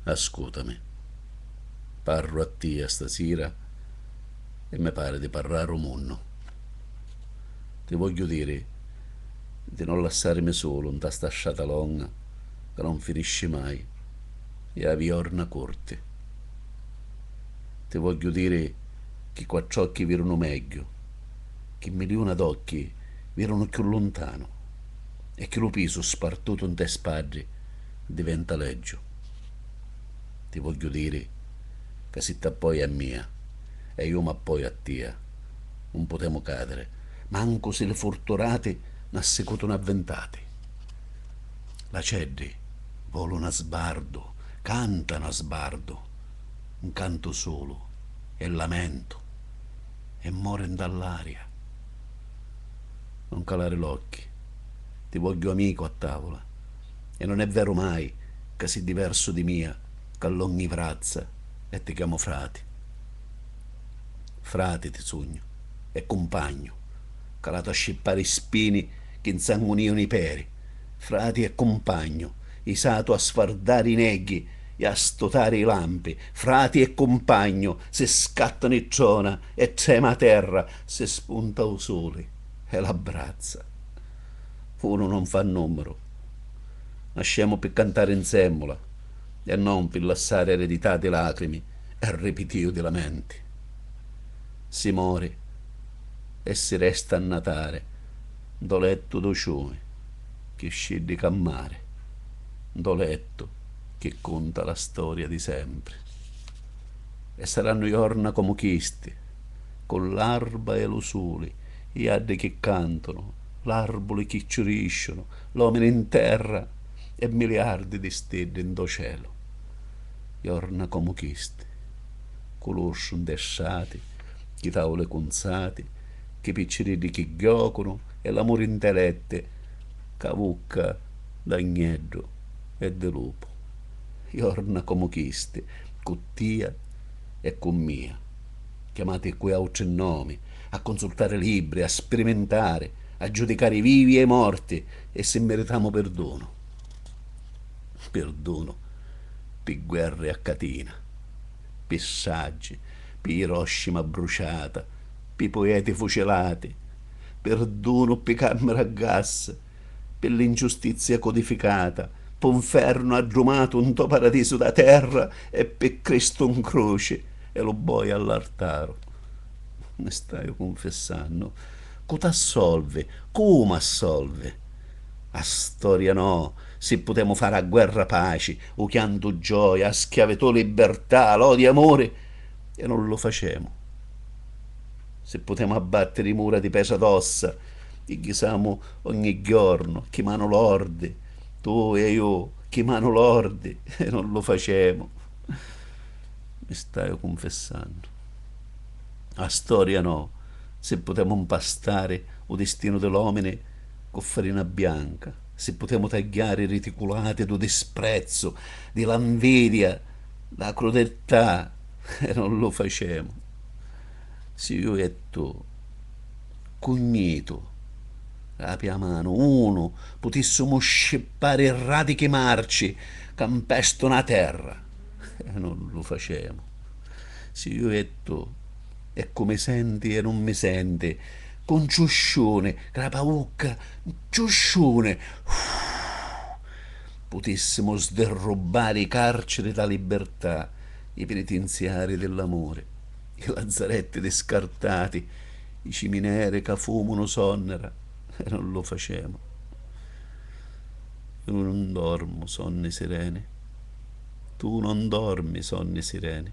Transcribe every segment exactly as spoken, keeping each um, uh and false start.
Ascutami. Parru a tia stasira e mi pari di parrari u munnu. Ti vogghiu diri di non lassarimi sulu nta sta strata longa ca non finisci mai e havi jorna curti. Ti vogghiu diri chi quattr'occhi virunu megghiu, chi miliuna d'occhi virunu cchiù luntanu e chi lu pisu spartutu ntê spaddi diventa leggiu. Ti vogghiu diri ca si t'appoi a mia e iu m'appoi a tia, nun putemu cadiri, mancu si li furtunati n'assicutunu avvintati. L'aceddi volunu a sbardu, cantanu a sbardu, un cantu sulu e lamentu e mori nta l'aria. Non calari l'occhi, ti vogghiu amicu a tavula e non è veru mai ca si diversu di mia c'allonghi i vrazza e ti chiamu frati. Frati ti sugnu e cumpagnu, calatu a scippari i spini chi nsangunìunu i peri. Frati e cumpagnu, isatu a sfardari i negghi e a stutari i lampi. Frati e cumpagnu, si scattanu i trona e trema a terra, si spunta u suli e l'abbrazza. Unu non fa numeru. Nascemu pi cantari nsemmula e non pi lassari eredità di lacrimi e ripitìu di lamenti. Si mori e si resta a natari ntô lettu dû ciumi chi sciddica a mari, ntô lettu chi cunta la storia di sempri. E sarannu jorna comu chisti, cu l'arba e lu suli, i jaddi chi cantunu, l'arbuli chi ciurisciunu, l'omini 'n terra e miliardi di stiddi ntô celu. Jorna comu chisti, cu lustru ntê strati, chi tavuli cunzati, chi picciriddi chi ghiocunu e l'amuri ntê letti, câ vucca d'agneddu e di lupu. Jorna comu chisti, cu tia e cu mia, chiamati cu autri nomi, a cunsultari libri, a spirimintari, a giudicari i vivi e i morti e si miritamu pirdunu. Pirdunu pi guerri a catina, pi straggi, pi Hiroshima bruciata, pi pueti fucilati, pirdunu pi cammiri a gas, pi l'ingiustizia cudificata, pu nfernu addumatu ntô paradisu dâ terra e pi Cristu 'n cruci e lu boi all'artaru. Mi staiu cunfissannu. Cu t'assolvi? Comu assolvi? A storia no, si putemu fari a guerra paci, u chiantu gioia, a schiavitù libirtà, l'odiu amuri, e non lu facemu. Si putemu abbattiri i mura di petra d'ossa, chi ghisamu ogni jornu, chi manu lordi, tu e iu, chi manu lordi, e non lu facemu. Mi staiu cunfissannu. A storia no, si putemu mpastari u distinu di l'omini cu farina bianca, si putemu tagghiari i riticulati dû disprezzu, di la nvidia, dâ crudittà, e non lu facemu. Si iu e tu, cugnitu, api a manu, unu, putissimu scippari i radichi marci ca mpestunu a terra, e non lu facemu. Si iu e tu, e cu mi senti e nun mi senti, cu 'n ciusciuni, crapavucca, 'n ciusciuni, putissimu sdirrubbari i carciri dâ libirtà, i pinitinziari di l'amuri, i lazzaretti discartati, i cimineri ca fumunu sonnira, e non lu facemu. Iu nun dormu sonni sireni, tu non dormi sonni sireni,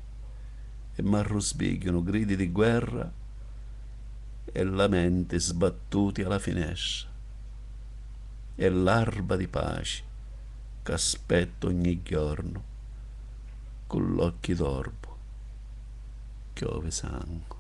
e m'arrusbigghiunu gridi di guerra e lamenti sbattuti a la finestra, e l'arba di paci c'aspettu ogni jornu cu l'occhi d'orbu chiovi sangu.